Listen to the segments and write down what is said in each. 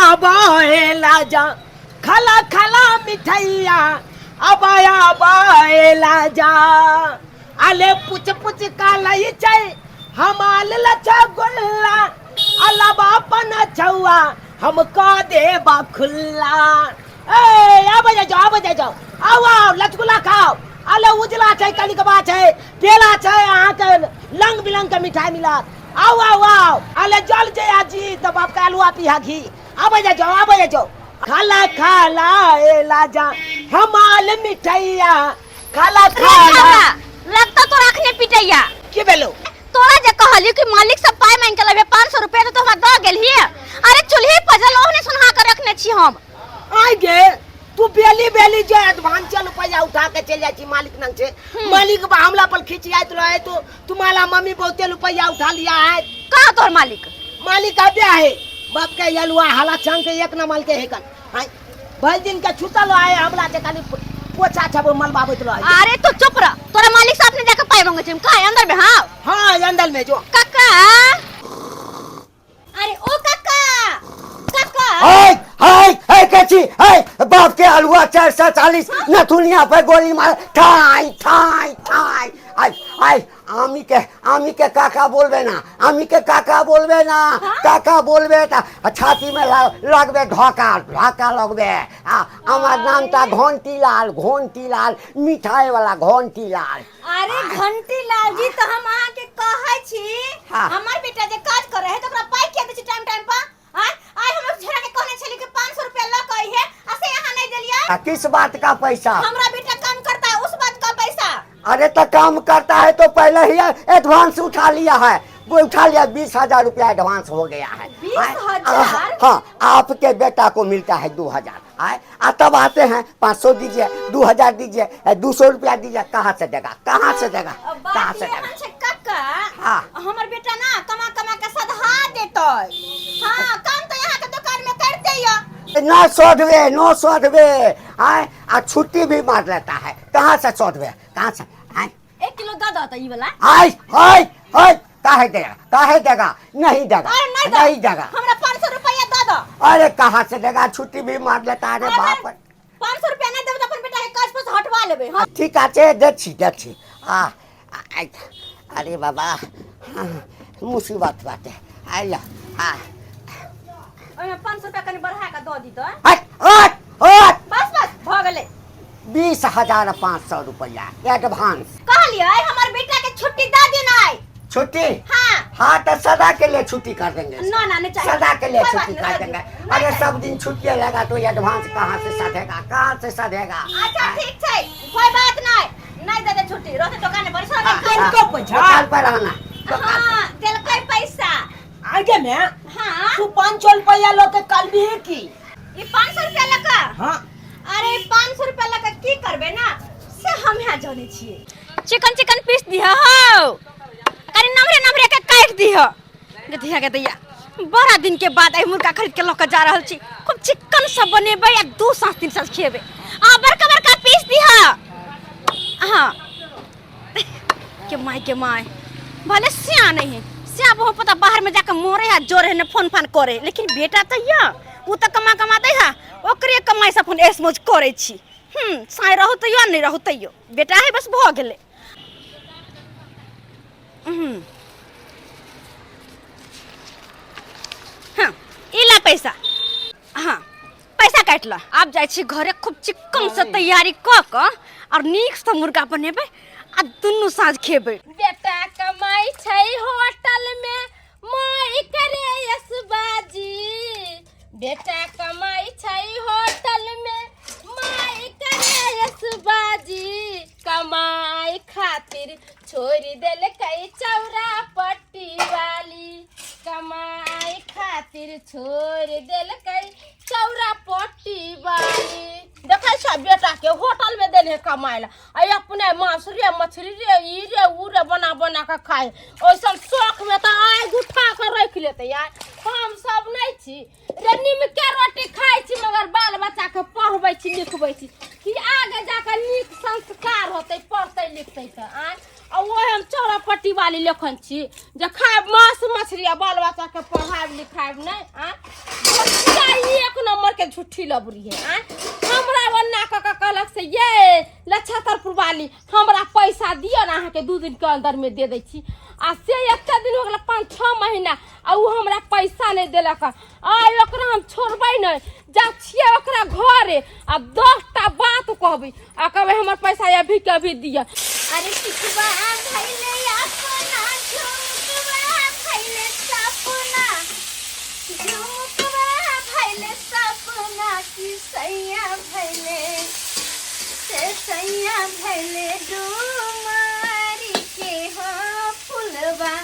आबा ए लाजा, खाला खाला मिठाइया, आबा आबा ए लाजा। आले पुच पुच कालाई छै हमाल लछा गुल्ला, अला बापन छौआ हमका देबा खुल्ला। ए आबे जाओ, आबे जाओ, आओ आओ लचगुल्ला खाओ। अले उजला छै, कनिकबा छै, केला छै, अहाँके रंग बिरंग के मिठाई मिलत। आओ आओ आओ, अले जल जे आजी तऽ बाप के आलुआ पिहा घी। आबे जाओ, आबे जाओ, खाला खाला ए लाजा हमाल मिठाइया, खाला खाला। लगता तोरा अखने पिटैया। की भेलो? तोरा जे कहलियो कि मालिक सब पाई मांग के लबे 500 रुपया तो हमरा द गेल हिए। अरे चूल्हे पजल ओहने सुनहा के रखने छी हम। आइ गे तू बेली बेली जे एडवांस रुपया उठा के चल जाइ छी मालिक नंग छे, मालिक बा हमला पर खिचियाइत रहे तो तुम्हारा मम्मी बहुते रुपया उठा लिया है। कहाँ तोहर मालिक? मालिक आबे है बाप के यलुआ हाला चांग के एक नमल के हेकन। आइ भरि दिन के छुतल रहे हमला जे खाली पोछा छबो मलबाबैत रहे। अरे तू चुप रह, तोरा मालिक से अपने जाके पाई मांगे छी का अंदर में? हां हां अंदर में जो। काका, अरे ओ काका, काका। हाय हाय हाय कैची हाय बाप के अलुआ 440 नथुनिया पे गोली मार ठाई ठाई ठाई। आय आय आमी के, आमी के काका बोलबे ना, आमी के काका बोलबे ना, काका बोलबे ता छाती में लगबे ढोका, ढोका लगबे। आ हमार नाम ता घंटी लाल, घंटी लाल मिठाई वाला घंटी लाल। अरे घंटी लाल जी तो हम अहाँ के कहै छी, हाँ। हमर बेटा जे काज करे है तो ओकरा पाई किया दै छी टाइम टाइम पर? आय आय हम झेड़ा के कहने छली कि 500 रुपया ल के है आ से यहाँ नहीं देलियै। आ किस बात का पैसा? हमरा बेटा काम करता है उस बात का पैसा। अरे तो काम करता है तो पहले ही एडवांस उठा लिया है, वो उठा लिया 20,000 रुपया एडवांस हो गया है। बीस आए? हजार? हाँ, आपके बेटा को मिलता है 2,000। आए आ तब आते हैं 500 दीजिए, 2,000 दीजिए, 200 रुपया दीजिए। कहाँ से देगा, कहाँ से देगा, अब बात कहाँ से ये देगा? हन छै काका, हाँ। हमर बेटा ना कमा कमा के सधा देतै। हाँ, काम तो यहाँ के दुकान में करते या। ना सधवे, नो सधवे। आए आ छुट्टी भी मार लेता है, कहाँ से सधवे, कहाँ से? आए 1 किलो दऽ दऽ तऽ ई वाला। आय आय आय काहे देगा, काहे देगा? नहीं देगा। अरे नहीं दो। नहीं देगा। हमरा 500 रुपया दऽ दऽ। अरे कहाँ से देगा, छुट्टी भी मार लेता है। अरे अरे बाप रे। 500 रुपया नहीं देबै तऽ अपन बेटा के काज पर से हटवा लेबै। हाँ। ठीक আছে, देखছি देखছি। आ, आ, अरे बाबा, हाँ, मुसीबत बाटे। आइल हाँ। ओहिमे 500 रुपया कनि बढ़ा कऽ दऽ दितै। हट हट हट। बस बस भऽ गेलै। 20,500 रुपया एडवांस। कहलियै हमर बेटा के छुट्टी दऽ देनाइ। छुट्टी? हाँ। हाँ तो सदा के लिए छुट्टी कर देंगे। ना, ना, नहीं चाहिए। सदा के लिए कोई बात छुट्टी नहीं, कर दे देंगे। दो। अरे नहीं चाहिए। सब दिन छुट्टी लगा तो एडवांस कहाँ से सधेगा, कहाँ से सधेगा? अच्छा ठीक छै, कोई बात नहीं, नहीं दे दे छुट्टी, रहते दुकान पर सदा हाँ, के। हाँ, देलको पैसा? दुकान पर रहना। हाँ, देलकै पैसा। आगे में? हाँ। तू 500 रुपया लो के कल भी है की? ई 500 रुपया लका? हाँ। अरे 500 रुपया लका की करबे ना से हम यहाँ जाने छिए। चिकन चिकन पीस दिह हो, कनी नमरे नमरे के काट दिह। गधिया के दैया बड़ा दिन के बाद एहि मुर्गा खरीद के लऽ के जा रहल छी, खूब चिकन सब बनेबै आ 2 साँझ 3 साँझ खिएबै। आ बड़का बड़का पीस दिह। हाँ के my के my, भले सिया नहीं है, सिया बहुत पता बाहर में जाके मोरे है जोरे है न फोन फान करे, लेकिन बेटा तो या वो तो कमा कमा दे है, ओकरे कमाई से अपन ऐश मौज करे छी। साई रहू तैयो नहीं रहू तैयो बेटा है बस भ गेलै। हाँ ई ला पैसा। हाँ पैसा काटि ल। आब जाइ छी घरे, खूब चिकन से तैयारी कऽ कऽ और नीक से मुर्गा बनेबै आ दुनू साँझ खेबै। बेटा कमाई छै होटल में माई करे यसबाजी, बेटा कमाई छै होटल में माई करे यसबाजी, कमाई खातिर छोड़ देलकै चौरा पट्टी वाली, कमाई खातिर छोड़ देलकै चौरा पट्टी वाली। देखै छ बेटा के होटल में देने कमाई ला, आ अपने मांस रे मछली रे ई रे ऊ रे बना बना के खाए, ओइसन शौक में तऽ आगि उठा के राखि लेतै यार। हम सब नहि छी रे, नीमके रोटी खाइ छी मगर बाल बच्चा के पढ़बै छी लिखबै छी कि आगे जाके नीक संस्कार होतै, पढ़तै लिखतै तऽ। आँय आ ओहे हम चौरा पट्टी वाली लेखन छी जे खायब मांस मछली आ बाल बच्चा के पढ़ायब लिखायब नहि। आँय बच्चा के झूठी लबरी है। आँय हमरा ओन्ना कऽ के कहलक से ये लछतरपुर वाली हमरा पैसा दिअ ने, अहाँके 2 दिन के अंदर में दे दै छी। आ से एते दिन हो गेल 5-6 महीना आ उ हमरा पैसा नहि देलक। आइ ओकरा हम छोड़बै नहि, जा छियै ओकरा घरे आ 10टा बात कहबै आ कहबै हमर पैसा अभी के अभी दिअ। अरे सिखबा भइले अपना झुमकबा भइले सपना, झुमकबा भइले सपना कि सैया भइले से सैया भइले डुमारी के हो फुलबा,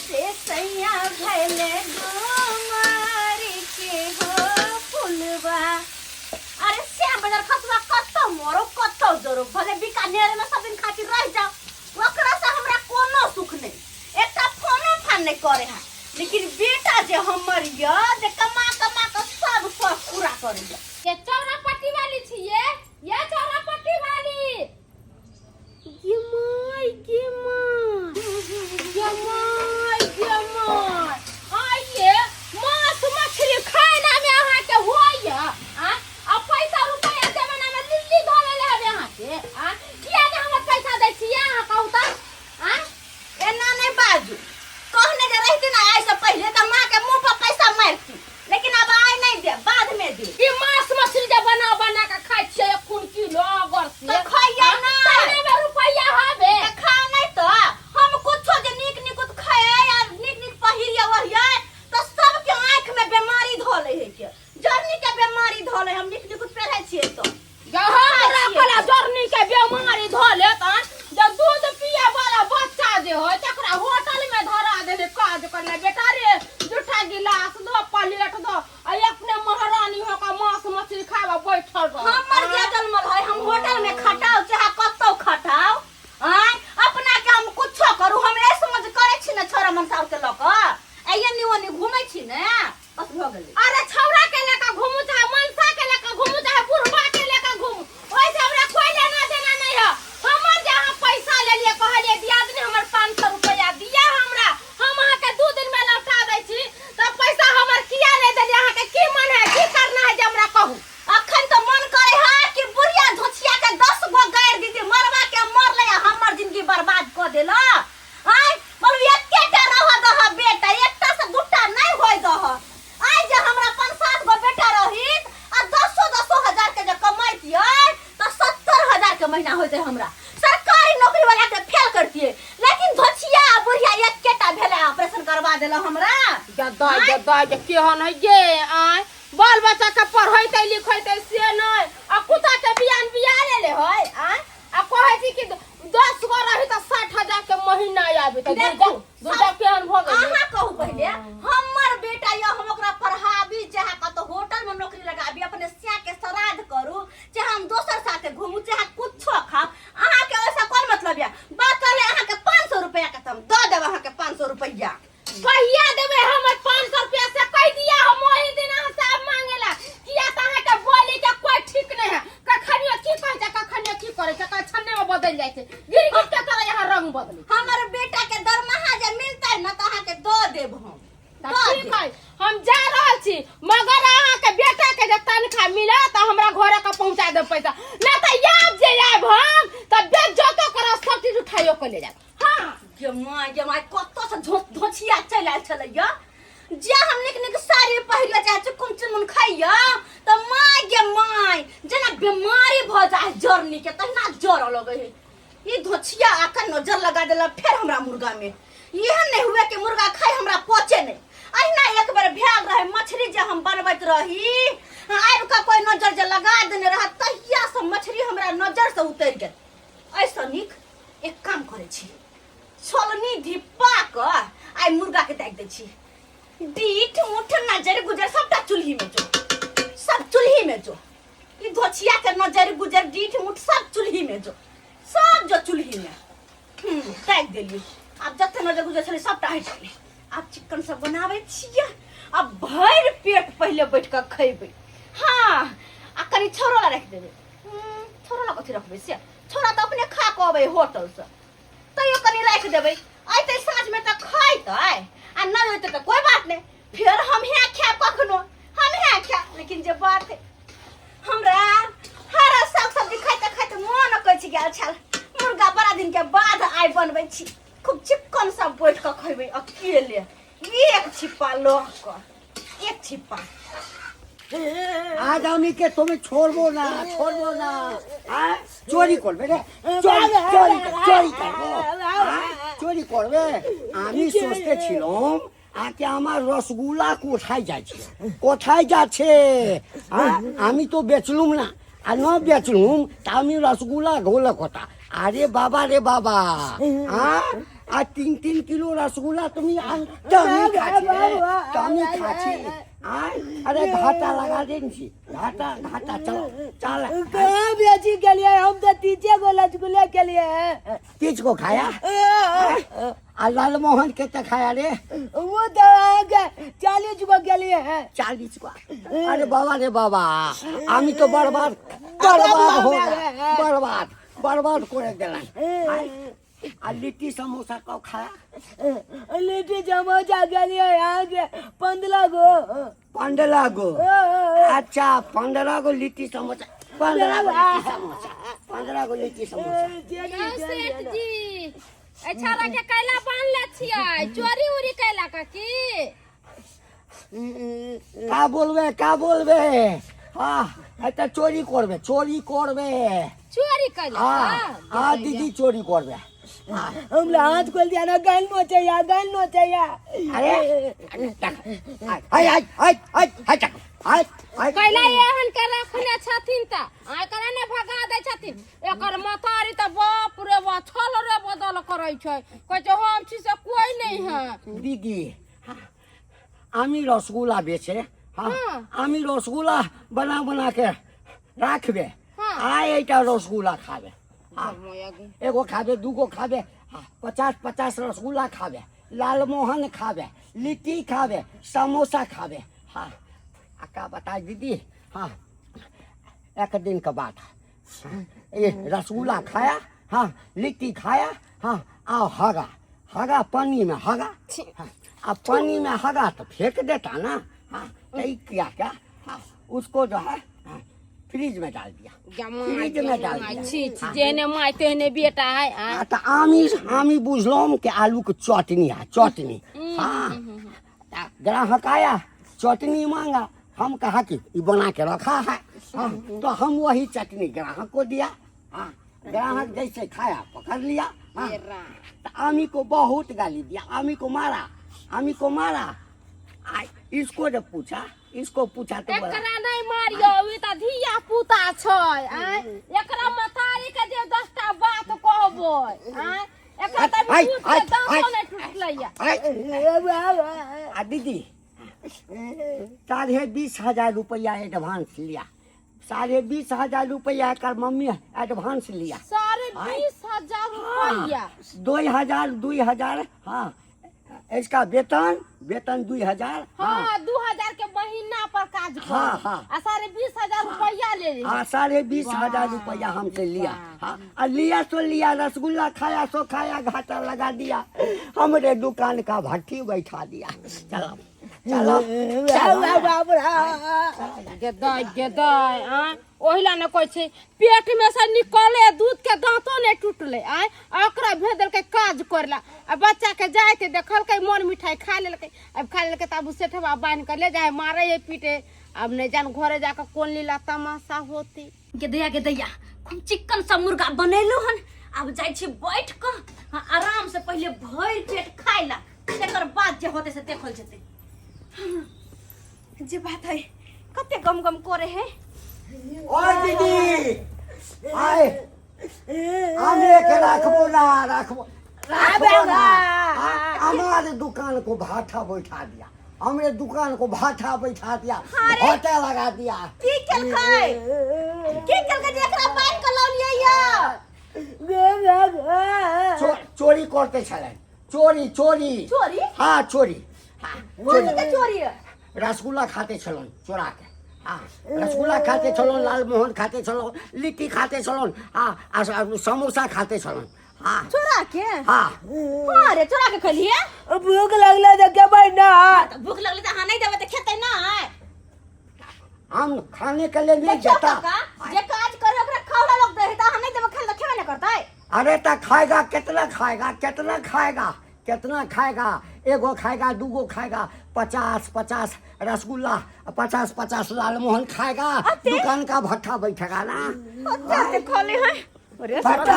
से सैया भइले डुमारी के हो फुलबा। अरे श्याम बाजार खसुआ कतौ मरो कतौ जरो, भले बीकानेर में सब दिन खातिर रह जाओ, ओकरा से हमरा कोनो सुख नहीं, एकटा फोनो फान नहीं करे है। लेकिन बेटा जे हमर य जे कमा कमा के सब शौक पूरा करे य। ये चौरा पट्टी वाली छिये, ये चौरा पट्टी वाली। गे माय गे माय गे माय गे माय, आइए मांस मछली खाना में अहाँ के होइया आ? आ पैसा रुपया जमाना में लिल्ली धो लेले हबे अहाँ के आ? किया ने हमर पैसा दै छियै अहाँ कहू तऽ आ? एना नहीं बाजू, कहने जे रहती ना आइ से पहले तऽ माँ के मुंह पर पैसा मारती, लेकिन अब आइ नहीं दे, बाद में दे। ई मांस मछली जे बना बना के खाइ छियै 1 किलो अगर से तऽ खइयै ना। तहने में रुपैया हबे। तऽ खा नहीं तऽ हम कुछो जे नीक निकुत खाए आ नीक नीक पहिरियै ओढ़ियै तऽ सबके आँखि में बीमारी धऽ लै है के, जरनी के बीमारी धऽ लै, हम नीक निकुत पहिरै छियै तऽ। हमरा कला जरनी के बीमारी धऽ लेत आ जे दूध पिए वाला बच्चा जे होय तकरा होटल में धरा देले काज करले, बेटा रे 2टा गिलास दो प्लेट दो आ अपने महारानी हो का मांस मछली खावा बैठल रह। हमर जे जन्मल है हम होटल में खटाओ चाहे कतौ खटाओ, आय अपना के हम कुछो करू, हम ऐ समझ करे छी ने छोरा मनसाव के लऽ कऽ आइए नी ओनी घूमै छी ने, बस भऽ गेलै। अरे छौड़ा के लऽ कऽ घूमू चाहे मनसा के लऽ कऽ घूमू चाहे बुढ़बा के लऽ कऽ घूमू, ओहिसँ हमरा कोई लेना देना नहीं है। हमर जे अहाँ पैसा लेलियै कहलियै दियादनी हमर 500 रुपैआ दिया हमरा, हम अहाँके 2 दिन में लौटा दै छी, तऽ पैसा हमर किया नहि देलियै? अहाँके की मन है की करना है जे हमरा कहू? अखन तऽ मन करे है कि बुढ़िया धोछिया के 10 गो गारि दीदी, मरवा के मरले आ हमर जिंदगी बर्बाद कऽ देलक। आय बोलू एकेटा रह दह बेटा, एकटा से दूटा नहीं होय दह। आय जे हमरा 5-7 गो बेटा रहित आ दसो दसो हजार के जे कमैतियै तऽ 70,000 के महीना होइतै हमरा। सरकारी नौकरी वाला के फेल करतियै, लेकिन धोछिया आ बुढ़िया एकेटा भेलै ऑपरेशन करवा देलक हमरा। गदाय गदाय के केहन है गे आय, बाल बच्चा के पढ़ैतै लिखैतै से नहि, आ कुत्ता के बियान बिया लेले है आय, आ कहै छी कि 10 गो रही तऽ 60,000 के महीना आबे तऽ देखू, दूटा केहन भऽ गेलै। अहाँ कहू पहिले हमर बेटा यऽ, हम ओकरा पढ़ाबी चाहे कतौ होटल में नौकरी लगाबी, अपने स्या के श्राद्ध करू चाहे हम दोसर साथे घूमू चाहे कुछो खाउ, अहाँ के ओहिसँ कोन मतलब यऽ? बात रहलै अहाँ के 500 रुपया के तऽ हम दऽ देब अहाँ के 500 रुपया। कहिया देबै हमर 500 रुपया से कहि दिया, हम ओही दिन अहाँ से आब मांगेला, किया तऽ अहाँ के बोली के कोई ठीक नहीं है, कखनियो की कहै छै कखनियो की करै छै, कखने में बदलि जाइ छै, गिर गिर के तरह यहाँ रंग बदलै। हमर बेटा के दरमाहा जे मिलतै ने तऽ अहाँ के दऽ देब हम। तऽ दऽ ठीक देब। है, हम जा रहल छी, मगर अहाँ के बेटा के जे तनख्वाह मिलत तऽ हमरा घरे के पहुंचा देब पैसा, ना तऽ आब जे आयब हम तऽ बेइज्जतो करब, सब चीज उठाइयो के ले जायब। हाँ गे माय गे माय, कतऽ से धोछिया चलि आयल छलैया, जे हम नीक नीक साड़ी पहिरिया चाहे चुकुन चुनमुन खैया तऽ माय गे माय जेना बीमारी भऽ जाइ है जरनी के तहिना जरऽ लगै है। ई धोछिया आकर नजर लगा देलक फेर हमरा मुर्गा में, एहन नहि हुए कि मुर्गा खाइ हमरा पचे नहि। अहिना एक बेर भेल रहे मछली जे हम बनबैत रही, आबि कऽ कोइ नजर जे लगा देने रहे तहिया से मछली हमरा नजर से उतरि गेल। एहिसँ नीक एक काम करै छी, छोलनी धिपा कऽ आइ मुर्गा के दागि दै छी, डीठ मुठ नजर गुजर सबटा चूल्ही में जो, सब चूल्ही में जो, ई धोछिया के नजर गुजर डीठ मुठ सब चूल्ही में जो, सब जो चूल्ही में। दागि देली। आब जते नजर गुजर छलै सबटा हटि गेलै। आब चिकन सब बनाबै छियै, आब भरि पेट पहिले बैठ कऽ खैबै। हाँ आ कनि छौरो ला राखि देबै। छौरो ला कथी रखबै से, छोरा तऽ अपने खा कऽ अबै होटलसँ, तैयो कनि राखि देबै, अयतै साँझमे तऽ खैतै आ नहि अयतै तऽ कोइ बात नहि, फेर हमहे खायब, कखनो हमहे खायब। लेकिन जे बात है हमरा हरा साग सब्जी खाइते खाइते मन कचि गेल छल। मुर्गा बड़ा दिन के बाद आइ बनबै छी, खूब चिक्कन सब बैठ कऽ खैबै अकेले, एक छिप्पा लऽ कऽ, एक छिप्पा। আজ আমি কে তুমি छोड़बो না, छोड़बो না। হ্যাঁ, চোরি করবে রে, চোরি চোরি চোরি করবো, হ্যাঁ, চোরি করবে। আমি সোচতেছিলাম আকে আমার রসগোল্লা কোথায় যাচ্ছে, কোথায় যাচ্ছে। হ্যাঁ, আমি তো বেচলুম না, আর ন বেচলুম তা আমি রসগোল্লা গোলা কথা। আরে বাবা রে বাবা, হ্যাঁ, আর 3-3 কিলো রসগোল্লা তুমি আমি খাচ্ছি রে, আমি খাচ্ছি। अरे घाटा लगा देंगी, घाटा घाटा, चलो चल। कहाँ बेची के लिए? हम तो तीजे को रसगुल्ले के लिए हैं। तीज को खाया? आ लालमोहन के तो खाया रे? वो तो 40 को के लिए है। 40 को? अरे बाबा रे बाबा, আমি তো बर्बाद बर्बाद हो गया, बर्बाद बर्बाद করে দিলাম। আর लिट्टी समोसा को खाया? लिट्टी समोसा के लिए यहाँ के 15 गो। 15 गो? अच्छा, 15 गो लिट्टी समोसा, 15 गो लिट्टी समोसा, 15 गो लिट्टी समोसा। सेठ जी अच्छा लगे कैला बांधले छियै, चोरी उरी कैला का की? का बोलबे, का बोलबे? हाँ, এটা চোরি করবে, চোরি করবে, चोरी कैला? हाँ हाँ दीदी, चोरी करबे। हमरा हाथ खोल दिया ना, गल नो चाहिए, गल नो चाहिए। अरे हाय हाय हाय हाय हाय हाय हाय। कैला एहन के रखने छथिन त आइ करा ने भगा दै छथिन। एकर मतारी त बाप रे बा छल रे बदल करै छै, कहै छै हम छी से कोई नहीं है। दीदी, আমি রসগোল্লা বেচে, হ্যাঁ, আমি রসগোল্লা বানা বানা के রাখবে, আয় এইটা রসগোল্লা খাবে, एगो खाबे, दूगो खाबे, 50-50 रसगुल्ला खाबे, लालमोहन खाबे, लिट्टी खाबे, समोसा खाबे। हाँ, का बता दीदी। हाँ, एक दिन का बात, ये रसगुल्ला खाया, हाँ, लिट्टी खाया, हाँ, आओ हगा हगा पानी में हगा, हाँ, अब पानी में हगा तो फेंक देता ना। हाँ, यही किया क्या, हाँ, उसको जो है फ्रिज में डाल दिया, फ्रिज में डाल दिया। छी छी, जेहने माय तेहने बेटा है। हाँ, तो आमी बुझलहुँ कि आलू के चटनी है, चटनी। हाँ, ग्राहक आया, चटनी मांगा, हम कहा कि ये बना के रखा है। हाँ, तो हम वही चटनी ग्राहक को दिया। हाँ, ग्राहक जैसे खाया पकड़ लिया। हाँ, तो आमी को बहुत गाली दिया, आमी को मारा, आमी को मारा। इसको जब पूछा, इसको पूछा तो बोला, एकरा नहीं मारियो, ई त धिया पुता छै। आय एकरा मतारी के जे 10टा बात कहबै, आय एकरा त दूध के दांतो नहीं टूटलैया। आ दीदी, 20,500 रुपया एडवांस लिया, 20,500 रुपया कर मम्मी एडवांस लिया। 20,500 रुपया? 2,000, 2,000, हाँ, इसका वेतन, वेतन 2,000। हाँ, 2,000 के महीना पर काज। हाँ हाँ, आ 20,500 रुपया ले ली। हाँ, 20,500 रुपया हमसे लिया। हाँ, और लिया सो लिया, रसगुल्ला खाया सो खाया, घाटा लगा दिया, हमरे दुकान का भट्टी बैठा दिया। चलो चलो चलो। गेदाय गेदाय, आ ओहिला ने कहै छै पेट में से निकले दूध के दांतो नहीं टूटले। आय ओकरा भेज देलकै काज करला, आ बच्चा के जाइते देखलकै मन मिठाई खा लेलकै। अब खा लेलकै त अब सेठवा बान्हि के ले जाए, मारे है पीटे, अब नहीं जान घरे जाके कोन लीला तमाशा होती। गेदैया गेदैया, खूब चिकन सब मुर्गा बनेलु हन, अब जाइ छी बैठ कऽ आराम से पहिले भरि पेट खाइ ला, तकर बाद जे होते से देखल जेतै। जे बात है कते गम गम करे है। ओए दीदी, आए हम एक राखबो ना, राखबो राखबो ना। हमारे दुकान को भाठा बैठा दिया, हमरे दुकान को भाठा बैठा दिया, भाटा लगा दिया। की केलकै, की केलकै जे एकरा बान्हि कऽ लऽ लियै? चोरी करते छलन, चोरी चोरी चोरी? हाँ चोरी, हाँ चोरी चोरी। रसगुल्ला खाते छलन चोरा के। हाँ, रसगुल्ला खाते छलन, लालमोहन खाते छलन, लिट्टी खाते छलन, हाँ, समोसा खाते छलन। हाँ, चोरा के? हाँ। हाँ रे, चोरा के खलिए? भूख लगले त खेबै ना। भूख लगले त अहाँ नहीं देबै त खेतै ना। हम खाने के लिए नहीं देखियो जाता। काका, जे काज करे ओकरा खावला लोग दे त हम नहीं देबो खाए त खेबे न करतै। अरे त खाएगा, कितना खाएगा, कितना खाएगा, कितना खाएगा? एगो खाएगा, दूगो खाएगा, 50 50 रसगुल्ला, 50 50 लालमोहन खाएगा, दुकान का भट्ठा बैठेगा ना। ओते खाले है। अरे भट्ठा।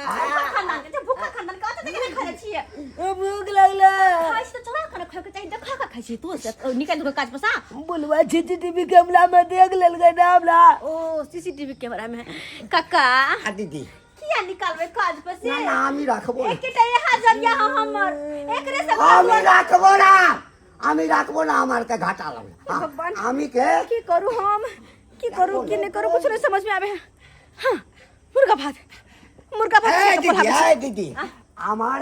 भूखा खानदान के भूखा खानदान का त देखे खाले छियै। भूख लगला। खाइ छी त चोरा खाना खाए के चाही, देखा का खाइ छी तू से निकाल दो काज पसा। बोलवा सीसीटीवी कैमरा में देख लेलकै ना हमरा। ओ सीसीटीवी कैमरा में काका। आ दीदी किया निकालबै काज पर से? ना ना, আমি রাখবো না। एकेटा हजरिया हमर, एकरे से আমি রাখবো না, আমি রাখবো না, আমার के घाटा लगल। हाँ, भगवान। আমি के की करू हम, की करू की नहीं करू, कुछ नहीं समझ में आवे। हाँ, मुर्गा भात, मुर्गा भात ए खाए के दीदी, बोलाबै ए छी। दीदी, আমার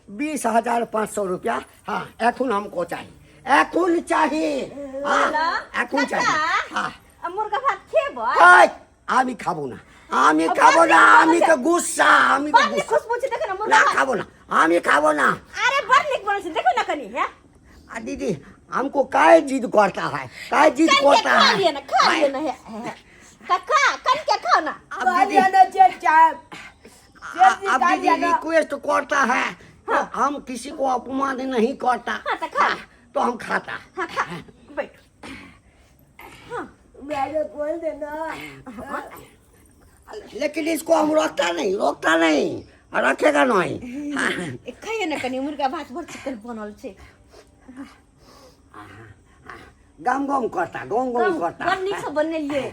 20,500 रुपया, हाँ, এখন हमको चाहिए, এখন चाहिए, हाँ, এখন चाहिए, हाँ। आ मुर्गा भात खेबै? এই, আমি খাবো না, আমি খাবো না, আমি তো গুस्सा, আমি তো बड़ नीक गुस्सा। खुशबू छै, देखो ना मुर्गा ना भात। खाबो ना, আমি खाबो ना। अरे बड़ नीक बनल छै, देखो ना कनी है। आ दीदी, हमको काय जिद करता है, काय जिद कन के करता खा है? लिया ना, खा लिया ना, हे, हे। काका कन के खाओ ना। अब दीदी, कहलियै ना चेक साहब, चेक जी, अब दीदी कहलियै ना। रिक्वेस्ट करता है तो हम किसी को अपमान नहीं करता। हाँ, तो खा। हाँ, तो हम खाता। हाँ खा, बैठ। मेरे बोल देना। लेकिन इसको हम रोकता नहीं, रोकता नहीं, रखेगा नहीं। हाँ। खाइए ना कनी, मुर्गा भात बड़ चिकन बनल छै। गम गम करता, गम गम करता। बड़ नीक से बनेलियै।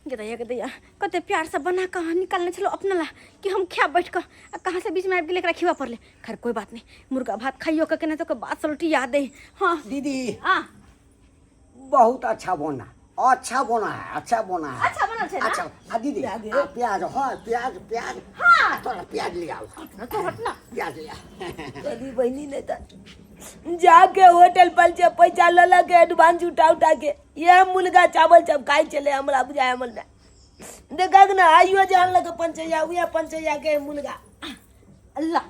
गदैया गदैया कते प्यार से बना कऽ निकालने छलो अपना ला कि हम खायब बैठ कऽ, आ कहाँ से बीच में आबि गेलै, एकरा खिबा पड़लै। खैर कोई बात नहीं, मुर्गा भात खाइयो कऽ केना तो बात सलटी याद है। हाँ दीदी, आ बहुत अच्छा बना, अच्छा बना है, अच्छा बना है। अच्छा बनल छै ना? अच्छा। आ दीदी, प्याज। आ प्याज, हाँ, प्याज, प्याज। हाँ। थोड़ा प्याज ले आओ। तो हट ना। प्याज ले आओ। कभी बहनी नहीं था जाके होटल पर से पैसा ल ल के एडवांस उठा उठा के ये मुर्गा चावल सब खाइ छलै। हमरा बुझाय हमर ना देखा ना आइयो जान लगे पंचैया उहे पंचैया के मुर्गा। अल्लाह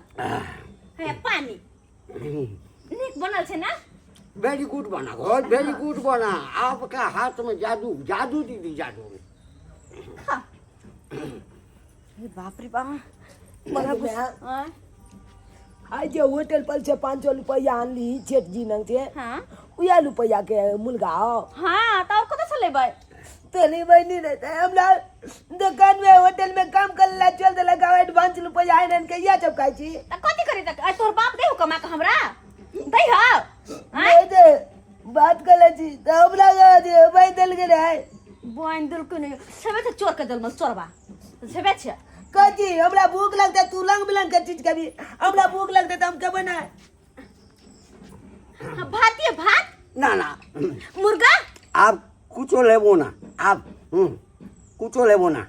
हे पानी नीक बनल छै ना? वेरी गुड बना, बहुत वेरी गुड बना। आपका हाथ में जादू, जादू दीदी, जादू। खा। अरे बाप रे बाप, बड़ा गुस्सा। आँय? आइ जे होटल पर से 500 रुपया आनली सेठ जी नंग से, हाँ, उहे रुपया के मुर्गा हो। हाँ, तऽ और कतऽ से लेबै? तोरी बहनी नहीं था हमरा दुकान में होटल में काम कर ला चल देलक, एडवांस रुपया आइन के इएह सब खाइ छी। तऽ कथी करी तऽ? आइ तोहर बाप दै हो कमा कऽ हमरा? दै हौ? आँय? नहीं दे बात कर छी तऽ हमरा दे भाई देल गेल है। बोइन देलकै नहि, छेबे छै चोर के जन्मल चोरबा छेबे छै। कथी हमरा भूख लगतै, तू रंग बिरंग के चीज खेबी, हमरा भूख लगतै तऽ हम खेबै ना। हाँ, भात ये भात। ना ना। मुर्गा। आप कुछो लेबो ना, आप कुछो लेबो ना,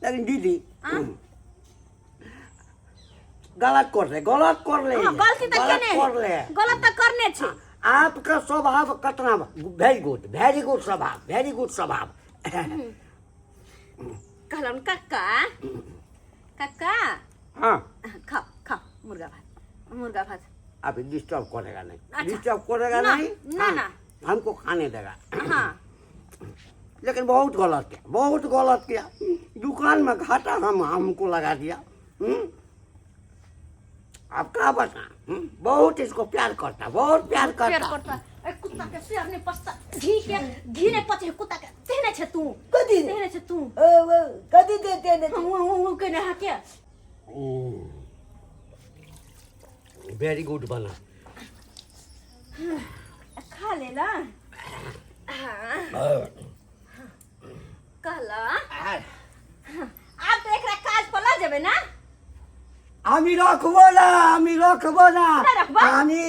लेकिन दीदी गलत कर ले, गलत कर ले। हाँ, गलती तऽ गलत केने कर ले। गलत तऽ करने छै। आपका स्वभाव कितना वेरी गुड, वेरी गुड स्वभाव, वेरी गुड स्वभाव। कहलहुँ काका, काका। हाँ। खाओ खाओ मुर्गा भात, मुर्गा भात। अभी डिस्टर्ब करेगा नहीं। अच्छा। डिस्टर्ब करेगा ना, नहीं। ना, हाँ, ना। हमको खाने देगा। हाँ। लेकिन बहुत गलत किया, बहुत गलत किया, दुकान में घाटा हम हमको लगा दिया। आप क्या बता, बहुत इसको प्यार करता, बहुत प्यार प्यार करता। करता। ए कुत्ता के प्यार नहीं पचता, घी के घी नहीं पचे कुत्ता के। तेहने छे तू। कथी? तेहने छे तू। ओ, ओ, कथी देते ने? ऊ ऊ ऊ केने हा के। वेरी गुड बना। खा लेला। हाँ, कहला आब तऽ एकरा काज पर लऽ जेबै ना? আমি রাখবো না, আমি রাখবো না। না রাখবা? আমি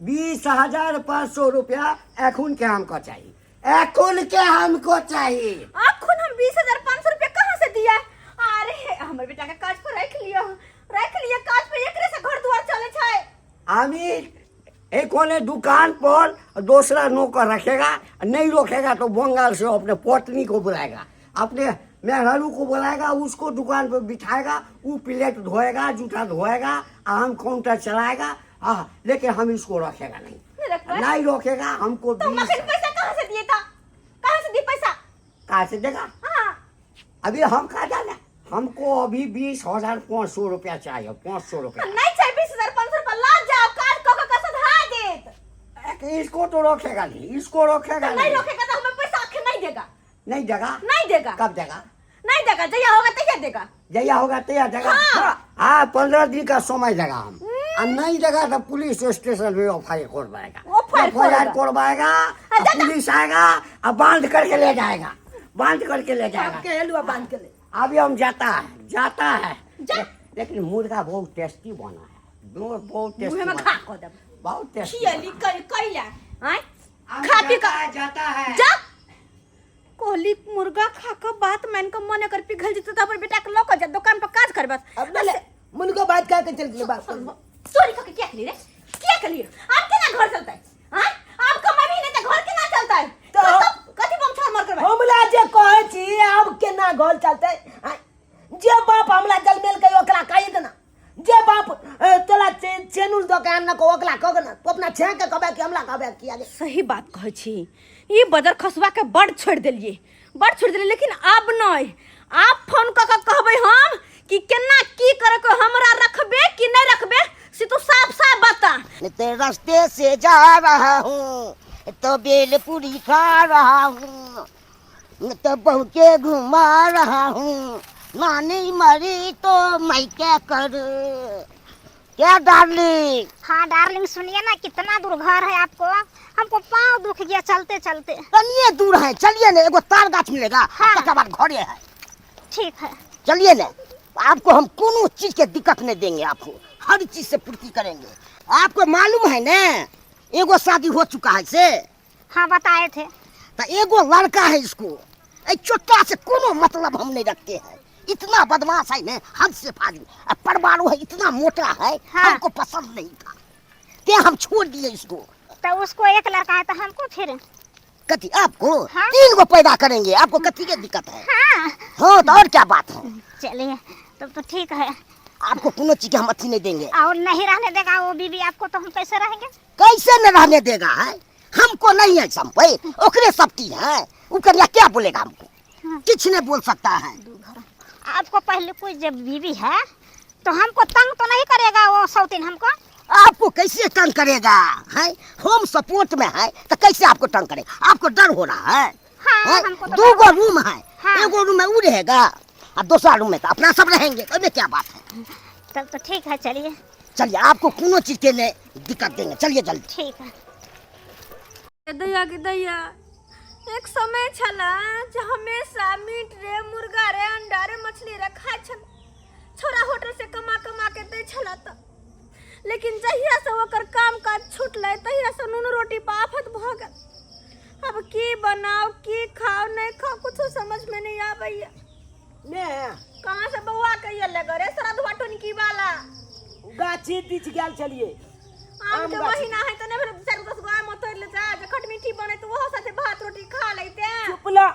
20,500 रुपया এখন के हमको चाहिए, এখন के हमको चाहिए। अखुन हम 20,500 रुपया कहाँ से दिया? अरे हमर बेटा के काज पर राखि लिअ, राखि लिअ काज पर, एकरे से घर दुआर चले छै। আমি एकोने दुकान पर दूसरा नौकर रखेगा नहीं, रखेगा तो बंगाल से अपने पत्नी को बुलाएगा, अपने मेहरारू को बुलाएगा, उसको दुकान पर बिठाएगा, वो प्लेट धोएगा, जूता धोएगा, आम काउंटर चलाएगा। हाँ, लेकिन हम इसको रखेगा नहीं। नहीं रखबै? नहीं रोकेगा हमको। तो 20 मखन पैसा कहाँ से दिए था, कहाँ से दिए पैसा? कहाँ से देगा? हाँ। अभी हम कहा जाना, हमको अभी 20,500 रुपया चाहिए, 500 रुपया। नहीं चाहिए 20,500 रुपया, ला जाओ काट को का सधा देत। इसको तो रोकेगा नहीं, इसको रोकेगा। तो नहीं रोकेगा तो हमें पैसा आखिर नहीं देगा। नहीं देगा। नहीं देगा। कब देगा? नहीं देगा, जया होगा तैया देगा। जया होगा तैया देगा। हाँ। हाँ, 15 दिन का समय देगा हम, और नहीं देगा तो पुलिस स्टेशन में एफ I करवाएगा। FIR F I R करवाएगा, जा, जा। पुलिस आएगा और बांध करके ले जाएगा, बांध करके ले जाएगा। आपके हलवा बांध के ले। अभी हम जाता है, जाता है। जा। लेकिन मुर्गा बहुत टेस्टी बना है, बहुत बहुत टेस्टी मुँह में बना खा है। को दब। बहुत टेस्टी। खियली कई कैला आय अब खा पी जाता का है, जाता है। जा कोहली मुर्गा खा के बात मान के मन कर पिघल जेतै त अपन बेटा के लऽ के जा दुकान पर काज कर बस। अब ना ले मुनको बात का के चल गेलै बात। चोरी कऽ के किया केलियै रे, किया केलियै? आब केना घर चलतै? आँय, आब कमाबही नहि तऽ घर केना चलतै? तऽ- कथी बम छाड़ मार करबै? हमरा जे कहै छी आब केना घर चलतै? आँय, जे बाप हमरा जलमेलकै ओकरा कही देना, जे बाप तोरा चेनुर दऽ के आनलक ओकरा कह ना, तू अपना छें के कहबै कि हमरा कहबै किया गे? सही बात कहै छी, ई बजर खसुआ के बड़ छोड़ि देलियै, बड़ छोड़ि देलियै, लेकिन आब नहि, आब फोन कऽ के कहबै हम कि केना की करे के, हमरा रखबे कि नहीं रखबे से तू साफ साफ बता। ते रास्ते से जा रहा हूँ तो बेलपूरी खा रहा हूँ, तो बहू के घुमा रहा हूँ, नानी मरी तो मैं क्या करूँ? क्या डार्लिंग? हाँ डार्लिंग, सुनिए ना, कितना दूर घर है आपको? हमको पाँव दुख गया चलते चलते। चलिए दूर है, चलिए ना, एगो तार गाछ मिलेगा। हाँ। तकर बाद घरे है। ठीक है। चलिए ना, आपको हम कोनो चीज के दिक्कत नहीं देंगे, आपको हर चीज से पूर्ति करेंगे। आपको मालूम है ना एगो शादी हो चुका है से? हाँ, बताए थे। तो एगो लड़का है, इसको ए चोटा से कोनो मतलब हम नहीं रखते हैं, इतना बदमाश है ना, हद से फाजिल, और परिवार है इतना मोटा है। हाँ। हमको पसंद नहीं था ते हम छोड़ दिए इसको। तो उसको एक लड़का है तो हमको फिर कथी आपको? हाँ। 3 गो पैदा करेंगे आपको, कथी के दिक्कत है? हाँ। हाँ, तो और क्या बात है। चलिए तब तो ठीक है। आपको कोनो चीज के हम अथी नहीं देंगे। और नहीं रहने देगा वो बीबी आपको तो हम कैसे रहेंगे? कैसे न रहने देगा है, हमको नहीं है संपत्ति, ओकरे सब चीज है, उ कन्या क्या बोलेगा हमको? हाँ। किछ नहीं बोल सकता है। आपको पहले कोई जब बीवी है तो हमको तंग तो नहीं करेगा वो सौतीन हमको? आपको कैसे तंग करेगा है, होम सपोर्ट में है तो कैसे आपको तंग करेगा? आपको डर हो रहा है? हाँ, है? हमको तो दो डर गो रूम है। हाँ। एगो रूम में वो रहेगा और दूसरा रूम में तो अपना सब रहेंगे, ओमे क्या बात है। तब तो ठीक है, चलिए। चलिए, आपको कोनो चीज के नहीं दिक्कत देंगे, चलिए जल्दी। ठीक है। दैया के दैया, एक समय छला जे हमेशा मीट रे मुर्गा रे अंडा रे मछली रे खाइ छल, छोरा होटल से कमा कमा के दै छला त, लेकिन जहिया से ओकर काम काज छूटलै तहिया से नून रोटी पर आफत भऽ गेल। अब की बनाओ की खाओ नहीं खाओ कुछो समझ में नहीं आबैया। ने कहाँ से बौआ के अयलै रे श्रद्धवा टोनकी वाला? गाछी बीच गेल छलिए। आम के आम गाछी। महीना है त नहि भेल 4 10 गो आम तोड़ि ले जा, जे खटमीठी बने त ओहो साथे भात रोटी खा लैते। चुप ला।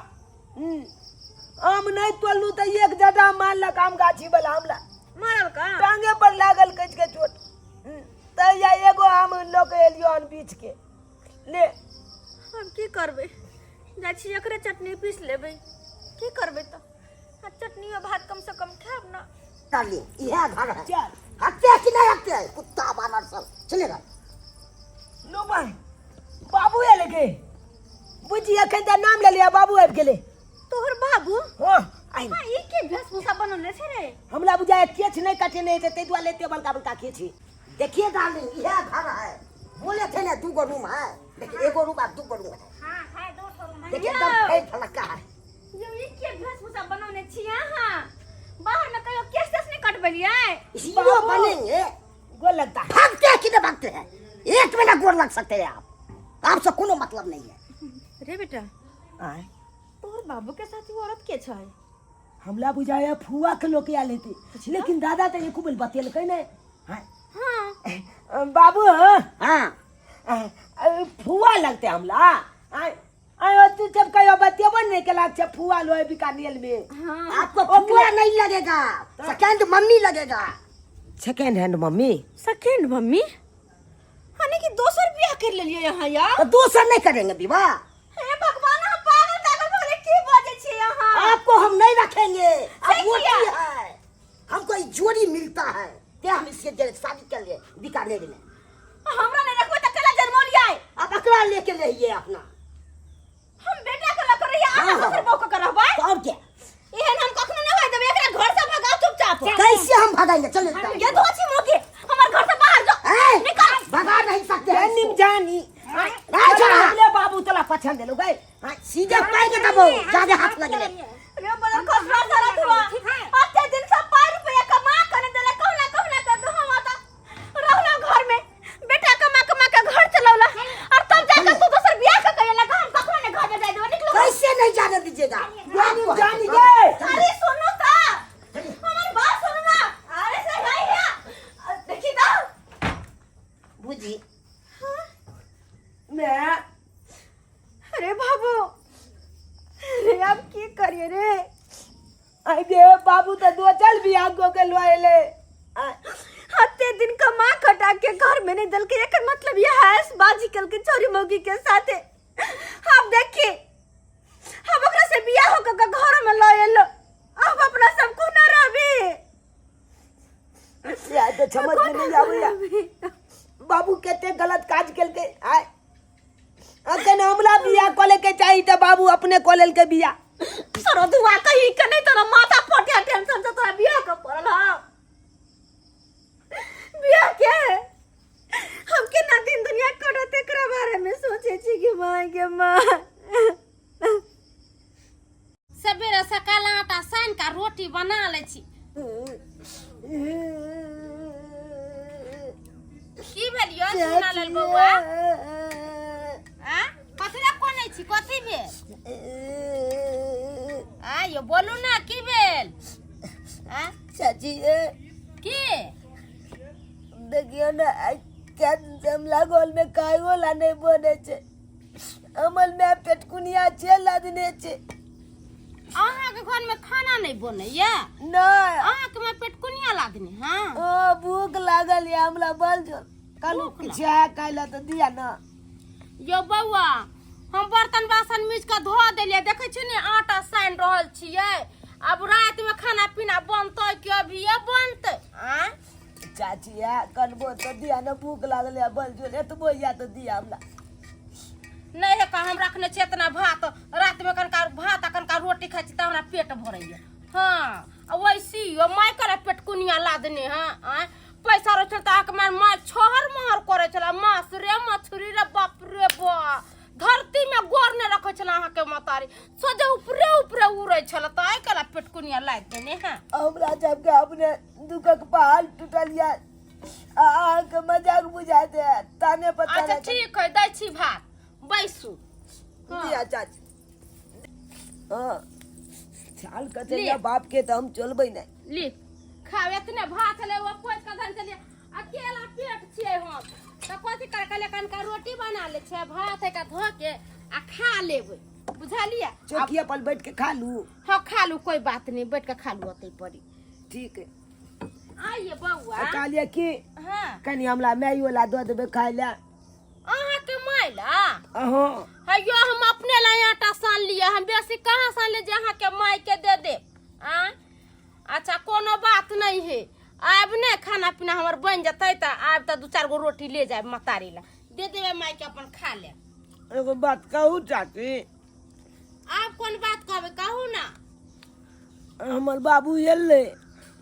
आम नहीं तोड़लू तऽ एक जगह मारलक आम गाछी वाला हमला। मारल का? टांगे पर लागल कच के चोट। तऽ या एगो आम लऽ के एलियो हन बीच के ले। हम की करबै, जाइ छी एकरे चटनी पीस लेबै, की करबै तऽ आ चटनियो भात कम से कम खायब ना। डार्लिंग, यह घर है। चल। हटते हैं कि नहीं हटते हैं कुत्ता बानर सब, चलेगा। लो भाई बाबू आयल गे, बुझी एखन तऽ नाम ले लिया, बाबू आबि गेलै। तोहर बाबू? हाँ, आइ। हाँ, ई के वेशभूषा बनौने छै रे? हमरा बुझाय केछ नहीं कटेने हेतै, ताहि दुआरे एते बड़का बड़का केछ छै। देखिए डार्लिंग, यह घर है, बोले थे ना 2 गो रूम है, देखिए एगो रूम और 2 गो रूम है। हाँ, है 2 ठो रूम है। देखिए एकदम फैल फलक्का है। यो ई के वेशभूषा बनौने छी अहाँ? बाहर में कहियो केश तेश नहीं कटबेलियै? हीरो बनेंगे। गोर लगता है। भागते हैं कि नहीं भागते हैं? एक मिनट गोर लग सकते हैं आप, आपसे कोनो मतलब नहीं है। रे बेटा, आय। तोहर बाबू के साथ वो औरत के छै? हमरा बुझाया फुआ के लोग आयल हेतै, लेकिन दादा तऽ एको बेर बतेलकै नहि। हाँ। हाँ। बाबू। हाँ। फुआ लगते हमरा। आय, आय, तू जब कहियो बतेबो नहीं केला छै फुआ लोए बीकानेर में। हाँ। आपको फुआ नहीं लगेगा, सेकंड मम्मी लगेगा। Second hand mummy? Second mummy? हने कि दोसर बियाह कर लेलिए यहाँ यार। तो दोसर नहीं करेंगे विवाह। हे भगवान, हम पागल तागल भले की बाजे छी यहाँ? आपको हम नहीं रखेंगे। अब सही वो किया। की है, हमको ये जोड़ी मिलता है क्या हम इसके जरिए शादी कर लिए बीकानेर में। हमरा नहीं रखबे त केला जन्मौलिया है। अब अकरा लेके रहिए अपना। हम बेटा के लकर रहिए, अहाँ हाँ, हाँ। दोसर बहू के करबै। तो और क्या? एहन हम कखनो नहीं होय देबै, एकरा घर से भगाओ चुपचाप। कैसे हम भगाएंगे? चलो। ये तो अच्छी मौके हमर घर से बाहर जो ए, निकल। भगा नहीं सकते हैं इसको। जानी ए, छोड़ा। ले बाबू तोला पछन देलो गए। हाँ, सीधे पाई के दबो ज्यादा हाथ लगे ले। रे बड़ा खसरा सारा थुआ अते दिन से 5 रुपया कमा कर देला, कहना कहना कर दो। हम आता रहला घर में बेटा कमा कमा के घर चलौला और तब जाकर तू दोसर बियाह के करेला। हम कखनो ने घर में जाय देबो, निकलो। कैसे नहीं जाने दीजिएगा जानी जानी गए। अरे सुनो ता, हमर बात सुनो ना। अरे से भाई है, देखी ता बुझी मैं अरे बाबू अरे अब की करिए रे? आई गे बाबू तो दो चल बियाह को के लोएले। हत्ते दिन कमा खटा के घर में नहीं दल के, एकर मतलब यह है बाजी कल के छोरी मौगी के साथे। हम देखी हम ओकरा से बियाह हो के घर में ल एलो, अब अपना सब को ना रहबी। यार तो समझ में नहीं आवे बाबू केते गलत काज केलके। आय अखन हमला बियाह कऽ के चाही तऽ बाबू अपने कऽ लेलकै बियाह। सरो दुआ कहीं के नहीं, तोरा माथा फटे टेंशन से तोरा बियाह के पड़ल। हा बियाह के हम केना दिन दुनिया कटत एकरा बारे में सोचे छी कि माँ के माँ। सबेरे सकाल आटा सानि कऽ रोटी बना लै छी। की भेल यौ सुना लेल बौआ? आ कथी लए कोनै छी? कथी भेल? आ यौ बोलू ना, की भेल? आ चाची की देखियौ ने, आइ कए दिन से हम लागल में खाइयो ला नहि बनै छै। हमर माय पेटकुनिया छै लादने छै। अहाँके घर में खाना नहीं बनैया? नहि। अहाँके माय पेटकुनिया लादने? हाँ। ओ भूख लागल या हमरा, बल जो कालू भूख किछु है खाइ ला तऽ दिया ना। यौ बौआ, हम बर्तन बासन मीज कऽ धो देलियै, देखै छी ने आटा सानि रहल छियै। आब रातिमे खाना पीना बनतै कि अभिये बनतै? आँय चाची या कनबो तऽ दिया ना, भूख लागल या, बल जो एतबो या तऽ दिया हमरा। नहि हे का, हम रखने छियै एतना भात, रातिमे कनका भात आ कनका रोटी खाइ छी तऽ हमरा पेट भरैया। हाँ आ वैसी यो माय करे पेटकुनिया लादने। हाँ आँय पैसा रहै छल तऽ अहाँके माय माय छहर महर करै छल, मास रे मछरी रे बाप रे बा, धरती में गोर नहि रखै छल अहाँके महतारी, सोझे ऊपरे ऊपरे उड़ै छल, तऽ आइ काल्हि पेटकुनिया लादि देने। हाँ हमरा सबके अपने दुखक पहाड़ टूटल या आ अहाँके मजाक बुझा दे ताने पर अच्छा ताने। ठीक है, दै छी भात, बैसू। हाँ। दिया चाची। हाँ छाल कचरिया लिअ। बाप के तऽ हम चलबै नहि। ली खाओ, एतने भात छलै ओ पोछि कऽ धन छलियै, अकेला पेट छियै हम तऽ कथी कर कहलियै कनिका रोटी बना लै छियै, भात है धो के आ खा लेबै, बुझलियै? चौकिया पर बैठ के खा लू। हाँ खा लू, कोई बात नहीं, बैठ के खा लू ओतै परी। ठीक है। आइए बौआ। आ कहलियै कि हाँ कनि हमरा माइयो ला दऽ देबै खाइ लए। अहाँके माय ला? अहाँ हैयो हम अपने ला आटा सान लियै, हम बेसी कहाँ सान लिए जे अहाँके माय के दे देब? आँय अच्छा कोनो बात नहीं है, आब ने खाना पीना हमर बनि जेतै तऽ आब तऽ दू चारि गो रोटी ले जायब महतारी ला दे देबै माय के, अपन खा लेब। एगो बात कहू चाची? आब कोन बात कहबै, कहू ना। हमर बाबू एलै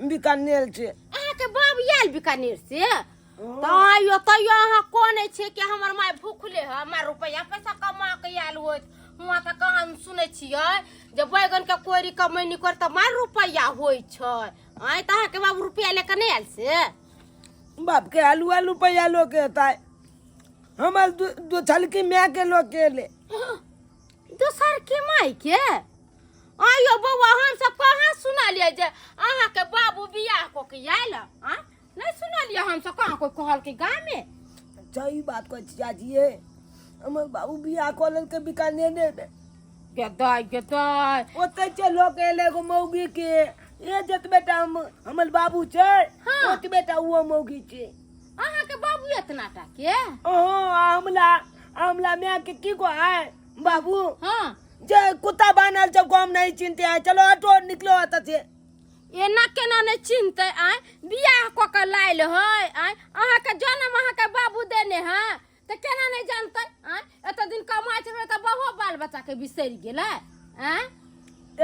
बीकानेर से। अहाँके बाबू आयल बीकानेर से? तऽ आइयो तैयो अहाँ कोने छियै कि हमर माय भूखले है, हमर रुपैआ पैसा कमा के आयल होत। हुआँ तऽ कहाँ सुनै छियै जे बैगन के कोरी कमैनी कर तऽ मार रुपैआ होइ छै। आँय तऽ अहाँके बाबू रुपैआ लए कऽ नहि आयल से? बाप के आलू आलू रुपैआ लऽ के एतै, हमर दू छलकी माय के लऽ के एलै। दोसर के माय के? आइयो बौआ, हम सब कहाँ सुनलियै जे अहाँके बाबू बियाह कऽ के आयल? आँय नहि सुनलियै हम सब, कहाँ कोइ कहलकै गाममे? सही बात कहै छी चाची, हमर बाबू बियाह कऽ लेलकै बीकानेरे मे। गेदाय गेदाय। ओतै छै लऽ के एलै एगो मौगी के, ए जतबे टा हम हमर बाबू छै। हाँ। ओतबे टा ओहो मौगी छै। अहाँके बाबू एतना टा के ओहो हमला हमला मैं के की को आए बाबू हाँ जे कुत्ता बानल जब हम नहीं चिनते हैं चलो हटो निकलो आता से एना केना नहि चिन्हतै आँय बियाह कऽ के लायल है आँय अहाँके जनम अहाँके बाबू देने है तऽ केना नहि जानतै आँय एते दिन कमाइ छलै तऽ बहु बाल बच्चाके बिसरि गेलै आँय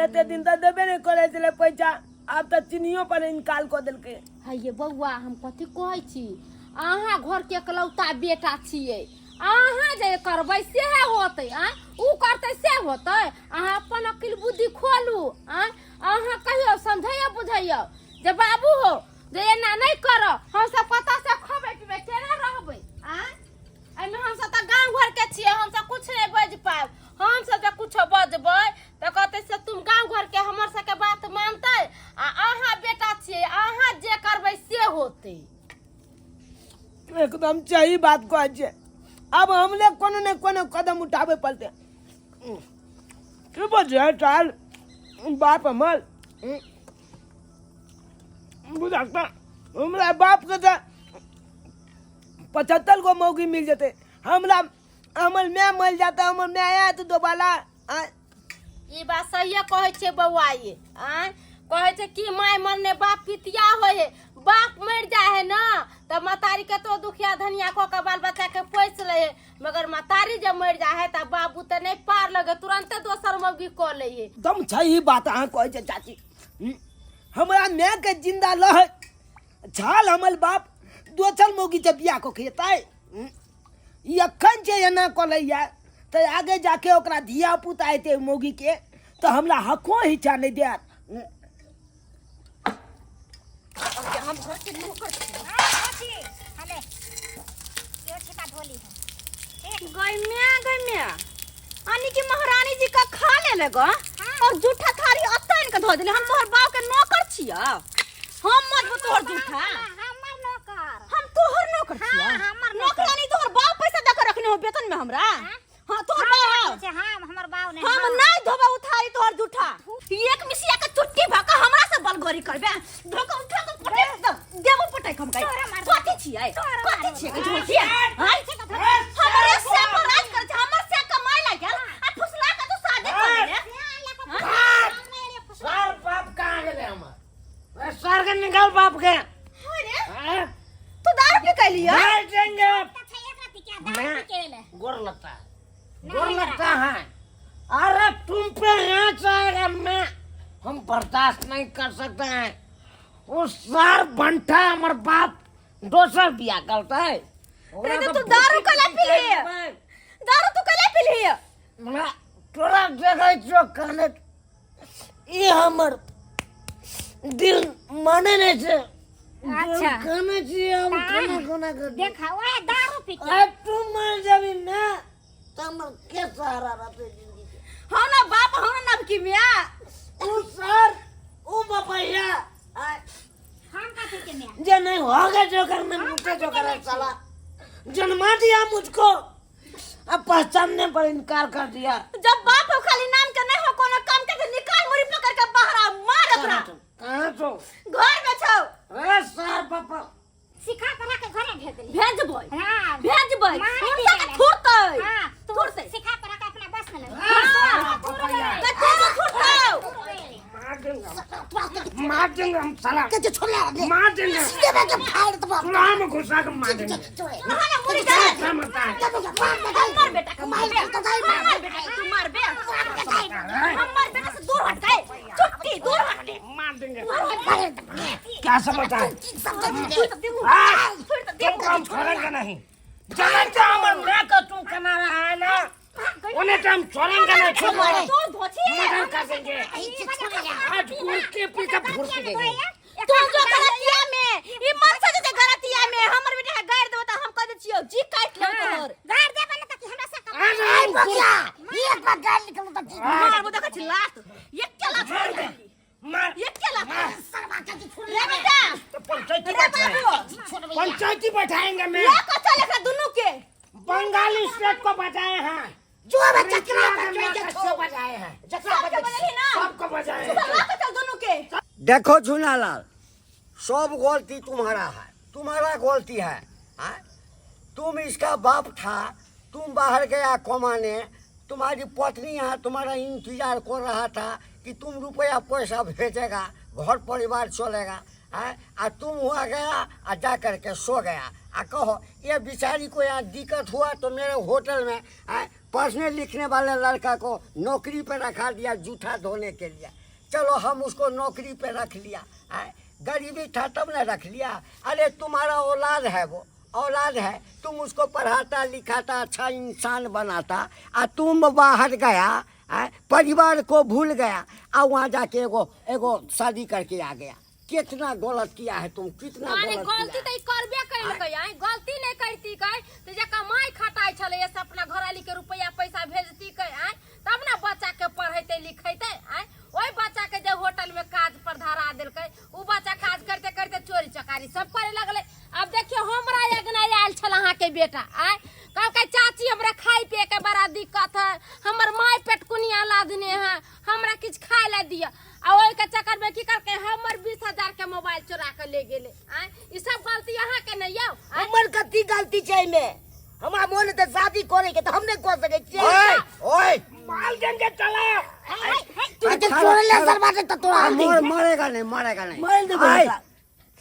एते दिन तऽ देबे नहि करै छलै पैसा आब तऽ चिन्हियो पर इनकार कऽ देलकै हे ये बौआ हम कथी कहै छी अहाँ घरके एकलौता बेटा छियै अहाँ जे करबै सेहे होतै आँय उ करतै से होतै अहाँ अपन अकिल बुद्धि खोलू आँय अहाँ कहियो समझैयो बुझैयो जे बाबू हो जे एना नहि करो हमसब कतऽ से खबै पीबै केना रहबै आँय एहिमे हमसब तऽ गाँव घरके छियै हमसब कुछ नहि बाजि पायब हमसब जे कुछो बजबै तऽ कहतै से तुम गाँव घरके हमर सबके बात मानतै आ अहाँ बेटा छियै अहाँ जे करबै से होतै एकदम सही बात कहै छियै आब हमले कोनो ने कोनो कदम उठाबे पड़तै की बजै चाल बाप हमर बुझा हमरा बापके तऽ 75 गो मौगी मिल जेतै हमरा हमर माय मर जाता हमर माय आयत दोबारा आँय ई बात सहिए कहै छै बौआ ये आँय कहै छै कि माय मरने बाप पितिया होइ है बाप मरि जाइ है ना तऽ महतारी कतो दुखिया धनिया कऽ के बाल बच्चा के पोसि लै है मगर महतारी जे मरि जाइ है तऽ बाबू तऽ नहि पार लगे तुरन्ते दोसर मौगी कऽ लै है एकदम सही बात अहाँ कहै छै चाची हमरा माय के जिंदा लह छाल हमर बाप दोसर मौगी से बियाह कऽ के एतै ई अखन जे एना कऽ लैया तऽ आगे जाके ओकरा धिया पुता हेतै मौगी के तऽ हमरा हको हिचा नहि देत हम घर के नौकर छी हले यो छिपा धोली है गैम्या गैम्या अनी की महारानी जी का खा ले ले ग और जूठा थारी अत्ता इनके धो देले हम तोहर बाप के नौकर छिया हम मत तोहर जूठा हमर नौकर हम तोहर नौकर छिया हाँ, हमर नौकर। नौकरानी तोहर बाप पैसा दे के रखने हो वेतन में हमरा हाँ तोहर बाप छै हाँ हमर बाप नहीं हम नहीं धोबा उठारी तोहर जूठा एक मिसिया के चुट्टी भका हमरा से बलगोरी करबे धोका उठा के पटक दे देबो पटक हम तोरा मारबो। कथी छियै तोरा कथी मारबो। छियै के झोल छियै हाय हमरे से पर राज कर छै हमर से कमाई लागल आ फुसला के तू शादी कर ले सर बाप कहाँ गेले हमर सर के निकाल बाप के अरे हाँ? तू दारू पी कैलियो मार देंगे मैं गोर लगता है गोर लगता है अरे तुम पे आँच आएगा मैं हम बर्दाश्त नहीं कर सकते हैं वो सार बंठा हमार बाप दोसर बिया करता है अरे तो तू दारू कला पी लिए दारू तू कला पी लिए हमरा तोरा देखै छियो कहने ई हमर दिल माने नहीं छै अच्छा। कहने छियै हम कोना कोना कर देखा ओए दारू पी के आ तू मर जाबी ना तऽ हमर के सहारा रहतै जिंदगी के हम ना बाप हम ना नबकी मिया उ सर उ बपैया आ हम कथी के मिया जे नहीं होगा जो करने मुझे जो करे साला जन्मा दिया मुझको अब पहचानने पर इनकार कर दिया जब बाप हो खाली नाम के नहीं हो कोनो काम के तो निकाल मुड़ी पकड़ के बाहर आ मार ओकरा कहाँ तो कहाँ तो घर में छौ अरे सर पापा सिखा पढ़ा के घरे भेज देली भेजबै हाँ भेजबै मार हुनका के दिया। थुरतै हाँ तू थुरतै सिखा पढ़ा के अपना बस में लग हाँ कते के थुरतौ मार देंगे हम मार देंगे हम साला मार देंगे चूल्हा में घुसा के मार देंगे नहाना मुड़ी दे क्या समझता है हमर बेटा के मारबे हमर बेटा के तू मारबे हमर बेटा से दूर हट गए चुट्टी दूर हट मार देंगे क्या समझता है थुर त देबू हाँ, थुर त तुमको देबू हम छोड़ेंगे नहीं जानते हो हमारे माँ का तुम कमा रहा है ना उन्हें तो हम छोड़ेंगे नहीं छोड़ेंगे तोर धोछी मर्डर कर देंगे आज उनके पीछे फुर्सी देंगे तू जो गलतिया में ई मन से जे गलतिया में हमर बेटा के गाड़ देबो त हम कह दे छियो जी काट लेबो तोहर गाड़ दे बने ताकि हमरा से कम आज हम मारबो देखै छी लात एक के लात मार दे मार एक के लात मार रे बेटा तो पंचायती रे बैठाएंगे बाबू पंचायती बैठाएंगे मैं ले के चल एकरा दुनू के बंगाली स्टेट को बचाए हैं जो सबको बचाए हैं सबके बजली ना सबको बचाए हैं सब ला के चल दुनू के देखो झूनालाल, सब गलती तुम्हारा है, तुम्हारा गलती है। हाँ? तुम इसका बाप था, तुम बाहर गया कमाने, तुम्हारी पत्नी यहाँ तुम्हारा इंतजार कर रहा था कि तुम रुपया पैसा भेजेगा, घर परिवार चलेगा। हाँ? आ तुम हुआ गया आ जा करके सो गया। आ कहो ये बेचारी को यहाँ दिक्कत हुआ तो मेरे होटल में हाँ, पढ़ने लिखने वाले लड़का को नौकरी पर रखा दिया जूठा धोने के लिए। चलो हम उसको नौकरी पे रख लिया। हाँ? गरीबी था तब ना रख लिया। अरे तुम्हारा औलाद है, वो औलाद है, तुम उसको पढ़ाता लिखाता अच्छा इंसान बनाता, आ तुम बाहर गया आ, परिवार को भूल गया आ वहाँ जाके एगो एगो शादी करके आ गया। कितना गलत किया है तुम, कितना माने गलत गलती किया तऽ ई करबे केलकै। आँय गलती नहि करती कै तऽ जे कमाइ खटाइ छलै से अपना घरवाली के रुपैआ पैसा भेजती कै, आँय तब ने बच्चा के पढ़ेतै लिखेतै। आँय ओहि बच्चा के जे होटल में काज पर धरा देलकै, उ बच्चा काज करते करते चोरी चकारी सब करे लगलै। अब देखियो हमरा अगना आयल छल अहाँके बेटा, आँय कहलकै चाची हमरा खाय पिए के बड़ा दिक्कत है, हमर माय पेटकुनिया लादने है, हमरा किछु खाय ला दिअ। आ ओहि के चक्कर में की करके हमर 20,000 के मोबाइल चोरा के ले गेलै। आँय ई सब गलती अहाँ के नहीं यौ? आँय? हमर कथी गलती छै एहिमे? हमरा मोन तऽ शादी करे के तऽ हम नहीं कऽ सकै छियै। ओए ओए माल देंगे चला। तू तऽ चोरले सरवा से तऽ तोरा आ, मरेगा नहीं, मरेगा नहीं, मार देबो आय, एकरा।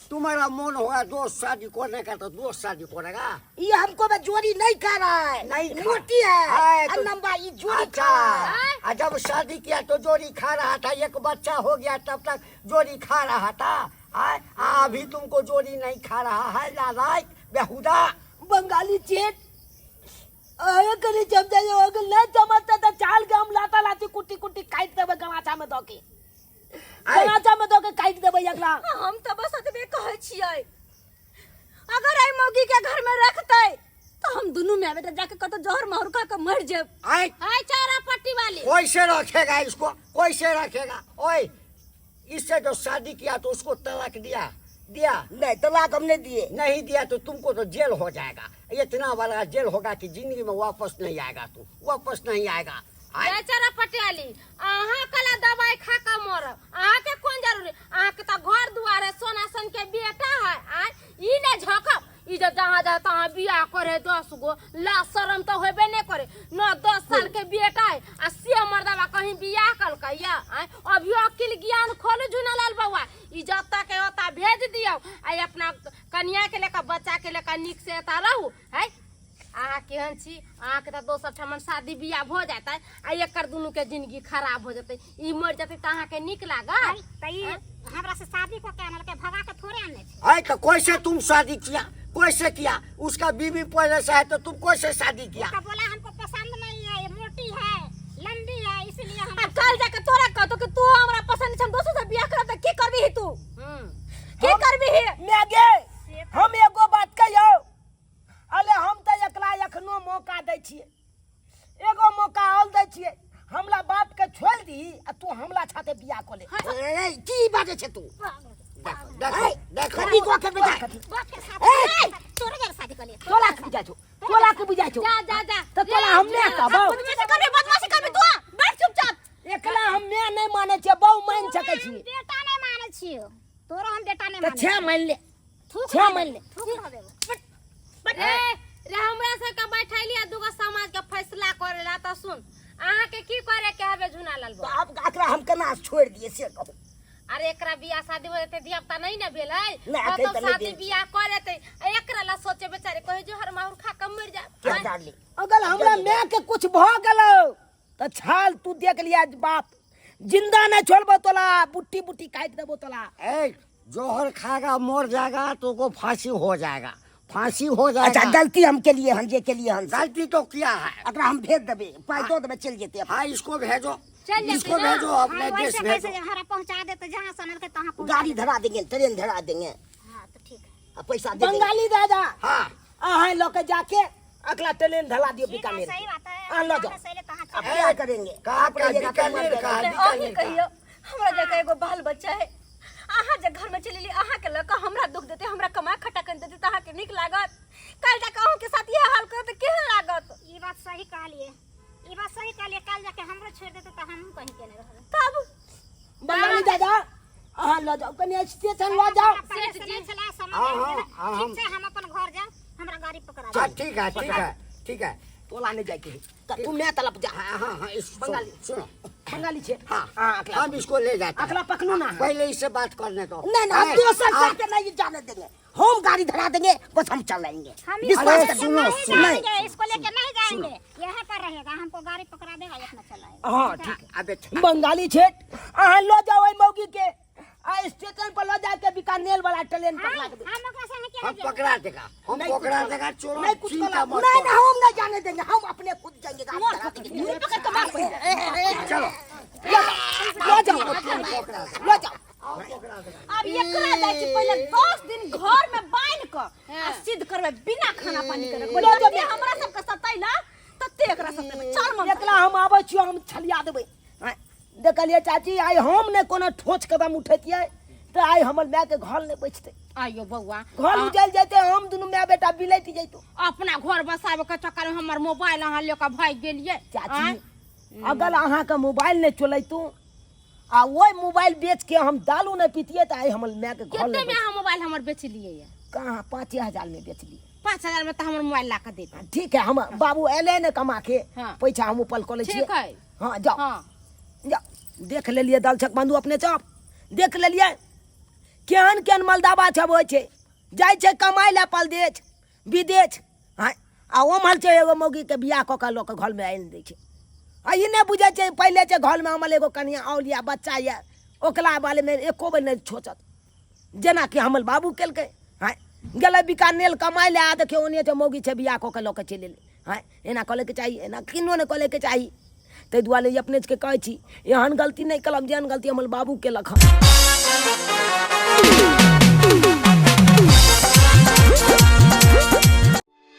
तुम्हारा मन होगा दोस्त शादी करने का तो दोस्त शादी करेगा। ये हमको में जोरी नहीं खा रहा है, नहीं खा। मोटी है आय, और तो- लंबा, ये जोरी अच्छा खा रहा है। आ जब शादी किया तो जोरी खा रहा था, एक बच्चा हो गया तब तक जोरी खा रहा था। आय, आ, अभी तुमको जोरी नहीं खा रहा है लालायक बेहुदा। बंगाली चेट आया करे जम जाए, अगर नहीं जमता तो चाल के हम लाता लाती कुट्टी कुट्टी काट देबे गमाचा में धोके, आय। गमाचा में धोके काट देबे अगला। हम तऽ बस एतबे कहै छियै, अगर एहि मौगी के घर में रखतै तो हम दुनू माय बेटा जाके कतौ जहर माहुर खा के मर जेब। आय। आय चारा पट्टी वाली कैसे रखेगा इसको, कैसे रखेगा? ओए इससे जो शादी किया तो उसको तलाक दिया? दिया नहीं, तलाक हमने दिए नहीं। दिया तो तुमको तो जेल हो जाएगा, इतना बड़ा जेल होगा कि जिंदगी में वापस नहीं आएगा, तू वापस नहीं आएगा। आय। जय चारा पटियाली अहाँ कला दवाई खा के मरब, अहाँ के कोन जरूरी? अहाँ के तऽ घर दुआर है, सोना सन के बेटा है। आय ई नहीं झकब, ई जब जहाँ जाए तहाँ बियाह करे 10 गो, ला शरम तऽ होबे नहीं करे। 9-10 साल के बेटा है आ से मर्दबा कहीं बियाह कलकै या। आय अभियो अकिल ज्ञान खोलू झुनालाल बौआ, ई जतऽ के ओतऽ भेज दियौ आ अपना कनिया के लेकर बच्चा के लेकर नीक से एतऽ रहू। है अहाँ केहन छी? अहाँके तऽ दोसर ठमन शादी बियाह भऽ जेतै आ एकर दुनू के जिंदगी खराब हो जेतै, ई मरि जेतै तऽ अहाँके नीक लागत? तऽ ई हमरा से शादी कऽ के आनलकै, भगा के थोड़े आनने छै। आय तो कैसे तुम शादी किया, कैसे किया? उसका बीवी पहले से है तो तुम कैसे शादी किया? उसका बोला हमको पसंद नहीं है, ये मोटी है लंबी है इसलिए हम। आ कल जाके तोरा कहतो कि तू हमरा पसंद छै, हम दोसर से बियाह करब तऽ की करबिही तू? की करबिही? मैं गे हम एगो बात कहियौ, अरे हम तऽ एकरा एखनो मौका दै छियै, एगो मौका और दै छियै, हमला बाप के छोड़ि दी आ तू हमला छाते बियाह कऽ ले। ए, की बाजै छै तू? देखो देखो देखो कथी कऽ के बेटा? बाप के साथ ए! तोरे जरा शादी कऽ ले। तोला के बुझाइ छौ, तोला के बुझाइ छौ। जा जा जा तऽ तोला हम नहि कहबौ। बदमाशी करबे, बदमाशी करबे तू, बैठ चुपचाप। एकरा हम माय नहि मानै छियै, बहु मानि सकै छियै। बेटा नहि मानै छियौ, तोरो हम बेटा नहि तऽ मानै। छह मानि ले, थूक छह मानि ले। थूक धऽ देबो। ए रे हमरा सबके बैठैली आ दूगो समाज के फैसला करे ला। तऽ सुन अहाँ के की करे के हबे झुनालाल तऽ बौआ? आब एकरा हम केना छोड़ि दियै से कहू? अरे एकरा बियाह शादी हो जेतै, धिया पुता नहीं ने भेल है, नहि, एखन कतौ तऽ नहि शादी भेल। बियाह कऽ लेतै आ एकरा ला सोचे बेचारे कहे जो हर माहुर खा के मरि जाए। क्या डार्लिंग, अगर हमरा माय के कुछ भऽ गेलौ तऽ छाल तू देख लिया बाप, जिंदा नहीं छोड़बो तोला, बुट्टी बुट्टी काटि देबो तोला। ए जोहर खाएगा मर जाएगा तो को फांसी हो जाएगा, फांसी हो जाएगा। अच्छा गलती हम के लिए, हम जे के लिए हम गलती तो किया है, एकरा हम भेज देबे, पाई दो देबे, चल जेते। हाँ इसको भेजो, चल जेतै इसको ना। भेजो अपने हाँ, देश वैसे भेजो। कैसे हमरा पहुंचा देते, जहाँ सनल के तहाँ पहुंचा गाड़ी देते। धरा देंगे, ट्रेन धरा देंगे। हाँ तो ठीक है। आ पैसा दे देंगे। बंगाली दादा हाँ अहाँ लऽ के जाके अगला ट्रेन धला दियो ठीक है, बीकानेर। सही बात है। हाँ, लऽ जाओ। सही ले तहाँ अब चल। क्या करेंगे? कहाँ आप रहिएगा का तो मर बीकानेर जाएगा। का? अहीं बीकानेर का। कहियो हमरा जकाँ एगो बाल बच्चा है, अहाँ जे घर में चलेली अहाँ के लऽ कऽ हमरा दुख देते, हमरा कमा खटा कर देते तऽ अहाँके नीक लागत? काल्हि जाके अहूँके साथ इएह हाल करत तऽ केहन लागत? ई बात सही कहलिए, ई बात सही कहलिए। कल जाके हमरो छोड़ देते तऽ हमहूँ कहीं के नहीं रहबै। तब बंगाली दादा अहाँ लऽ जाओ कनि स्टेशन लऽ जाओ। पहिले से नहीं छला, समझ हाँ, आबि हाँ, गेल। हाँ, ठीक छै, हम अपन घर जाउ, हमरा गाड़ी पकड़ा हाँ दे। ठीक है ठीक है ठीक है। तोला नहीं जाके है। त तू मैं तलब जा। हाँ हाँ हाँ, इस बंगाली। सुनो। बंगाली छे। हाँ हाँ, अगला। हम इसको ले जाते हैं। अगला पकड़ो ना। पहले इससे बात करने दो। नहीं नहीं, हम अरे, दोसर आप- जाके नहीं जाने देंगे, हम गाड़ी धरा देंगे, बस हम चलाएंगे। हम विश्वास इसको अरे, लेके कर। सुनो, नहीं सुनो। जाएंगे, इसको लेके नहीं जाएंगे, यहाँ पर रहेगा, हमको गाड़ी पकड़ा देगा, अपना चलाएगा। हाँ ठीक है। अबे बंगाली छेट अहाँ लो जाओ ओहि मौगी के आ स्टेशन पर लो जाके बीकानेर वाला ट्रेन पकड़ा के दे। हम ओकरा संगे केना हम जेबै? पकड़ा देगा, हम नहीं कुछ पकड़ा करो। देगा। चलो नहीं कुछ चिंता करो। मत नहीं करो। नहीं, हम नहीं जाने देंगे, हम अपने खुद जाएंगे, गाड़ी धरा देंगे। मुंह पकड़ के मार पहिले। चलो लो जाओ, पकड़ा देगा। लो जाओ। अब एकरा जाइ छी पहिले 10 दिन घर में बान्हि क आ सिद्ध करबै, बिना खाना पानी के रखबै। लो जते जाओ। हमरा सबके सतैला तते एकरा सतैबे। चल मम्मी। एकला हम आबै छियो, हम छलिया देबै। आँय, देखलियै चाची, आइ हम नहि कोनो ठोस कदम उठैतियै तऽ आइ हमर मायके घर नहि बचतै। आइयो बौआ, घर उजल जेतै, हम दुनू माय बेटा बिलटि जैतौ। अपना घर बसाबे के चक्कर में हमर मोबाइल अहाँ लेके भागि गेलियै। चाची, आँय? अगर अहाँके मोबाइल नहि चलैतू आ ओहि मोबाइल बेच के हम दालू नहि पीतियै तऽ आइ हमर मायके घर कते नहि में अहाँ मोबाइल हमर बेचलियै ये? कहाँ 5000 में बेचलियै। 5000 में तऽ हमर मोबाइल ला के देत। ठीक है, हम बाबू एलै ने कमा के। हाँ। पैसा हम ऊपर कऽ लै छियै। ठीक है। हाँ जाओ। हाँ। जाओ, देख लेलियै दलछक बंधु, अपने सब देख लेलियै केहन केहन मलदाबा सब होइ छै, जाइ छै कमाइ लए परदेश विदेश। हाँ, आ ओम्हर छै एगो मौगीके बियाह कऽ कऽ लोक घरमे आनि दै छै आ ई नहि बुझै छै पहिले छै घरमे हमर एगो कनिया आओल यऽ, बच्चा यऽ, ओकरा बारेमे एको बेर नहि सोचत, जेनाकि हमर बाबू केलकै। हाँ, गेलै बीकानेर कमाइ लए आ देखियौ ओन्ने छै मौगी छै बियाह कऽ कऽ लऽ कऽ चलि एलै। हाँ, एना कऽ लैके चाही, एना किन्नो नहि कऽ लैके चाही। ताहि दुआरे ई अपने सबके कहै छी, एहन गलती नहि करब जेहन गलती हमर बाबू केलक हँ।